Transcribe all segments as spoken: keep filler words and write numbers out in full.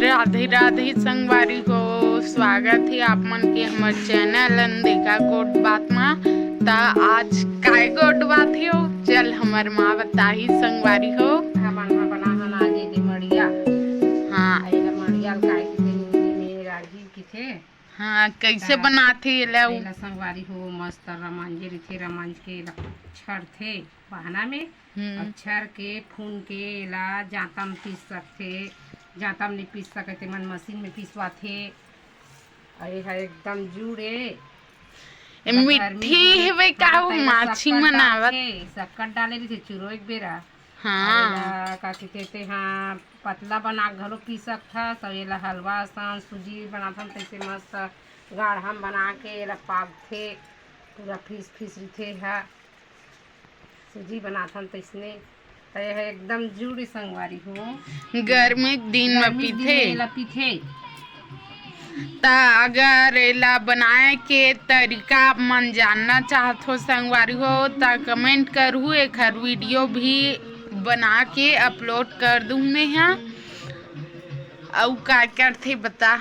राधे राधे संगवारी हो, स्वागत हे आप मन के हमर चैनल अनदेखा गोठ बात मा। त आज काय गोठ बात हे हो, चल हमर माँ बताही संगवारी हो। हमन ह बनाहन आज एदे मड़िया। हाँ। एला मड़िया ल काय कहिथे, हिंदी में रागी कहिथे। हाँ, कैसे बनाथे एला? एला संगवारी हो मस्त रमांजे रहिथे, रमांज के एला छरथे बहना में। हम्म। अउ छर के फून के एला जांता म पीस सकथे, जांता म नइ पीस सके तेमन मशीन में पिसवाथे। अउ एहा एकदम जुड़ ए। ए, एला गर्मी मिट्ठी दिन हेवे का हो, एला माछी शक्कर मनावत? डालथे, शक्कर डाले रहिथे चुरो एक बेरा। हाँ। अउ एला का कहिथे तेहा पतला बना के घलो पी सकथस, अउ एला हलवा असन सूजी बनाथन तइसे मस्त गाढ़ा म बना के एला पागथे, पूरा फीस फीस रहिथे एहा। सूजी बनाथन तइसने। त एह एकदम जुड़ संगवारी हो। गर्मी के दिन म गर्मी दिन पीथे। में एला पीथे। त अगर एला बनाए के तरीका आप मन जानना चाहत हो संगवारी हो, त कमेंट करहू, एखर वीडियो भी बना के अपलोड कर दूँ मैं हा। अउ का करथे बता,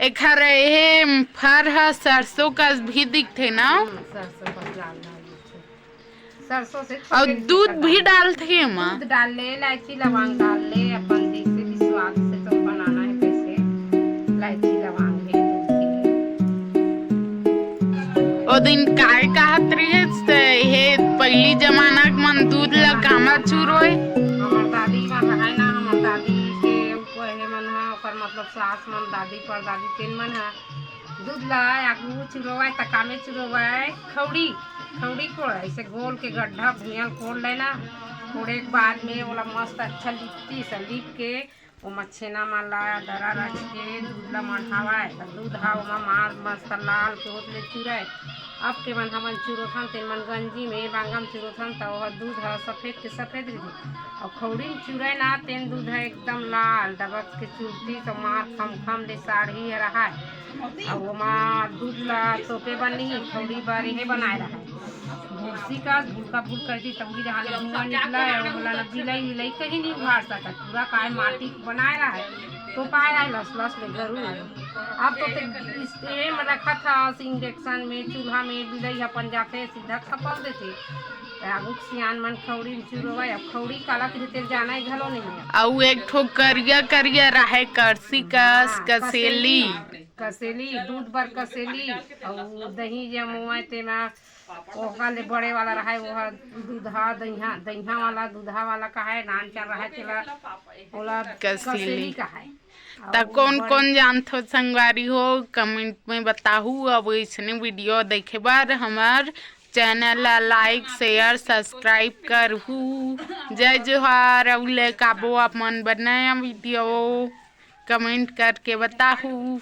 एखर एहे फर ह सरसों कस भी दिखथे ना। हम्म, सरसों कस लाल लाल दिखथे। सरसों से अउ छोटे दूध छोटे भी डाल डालथे एमा। दूध डाल ले, इलायची लवांग डाल ले, अपन जैसे भी स्वाद से तुम बनाना है तैसे। इलायची लवांग है, दूध है। ओ दिन काय कहत रहिस, त हे पहिली जमाना के मन दूध ला कामा चुरोय। हमर दादी मन रहय ना, हमर दादी के कोहे मन ह, ओकर मतलब सास मन, दादी परदादी तेन मन ह दूध ला आगू चुरोवय, त कामे चुरोवय, खौड़ी, खौड़ी कोड़, ऐसे गोल के गड्ढा भुइयां कोड़ लेना। कोड़े के बाद में ओला मस्त अच्छा लिपतीस, लिप के ओमा छेना मन ला दरा रच के दूध ला मढ़ावय, त दूध ह ओमा मार मस्त लाल के होत ले चुरय। अब के मन हमन चुरोथन, तेन मन गंजी में बांगा म चुरोथन, त ओह दूध ह सफेद के सफेद रहिथे। अउ खौड़ी म चुरय ना, तेन दूध ह एकदम लाल डबक के चुरतिस, अउ मार खमखम ले साड़ी ह रहय। अउ ओमा दूध ला तोपे बर नहीं, खौड़ी बर एहे बनाए रहय। भूसी का भूलका भूल कर दी, तौली जहाँ ले धुआं निकला है, वो वाला बिलई मिलई कहीं नहीं उघार सकत। पूरा काय माटी बनाए रहा है, तो पाए रहा है लस लस ले गरू। अब तो ते इस, एहे में रखा था इंडक्शन में, चूल्हा में, बिलई अपन जाते सीधा खपल देते। त आगू के सियान मन खौड़ी में चुरोवा, अब खौड़ी काला के भीतर जाना है घलो नहीं है। अउ एक ठो करिया करिया रहे, करसी कस, हाँ, कसेली। कसेली, दूध बर कसेली, अउ दही जमोवा तेमा ओका ले बड़े वाला रहाय, ओहा दूधा, दहिया, दहिया वाला, दूधा वाला कहाय, नान चान रहाय, तेला, ओला कसेली। कसेली कहाय। त अउ कौन बड़े कौन जानथो संगवारी हो, कमेंट में बताहू। अब इसने वीडियो देखे बर हमर चैनल ला लाइक, शेयर, सब्सक्राइब करहू। जय जोहार, अउ लेके आबो आप मन बर नया वीडियो, कमेंट करके बताहू।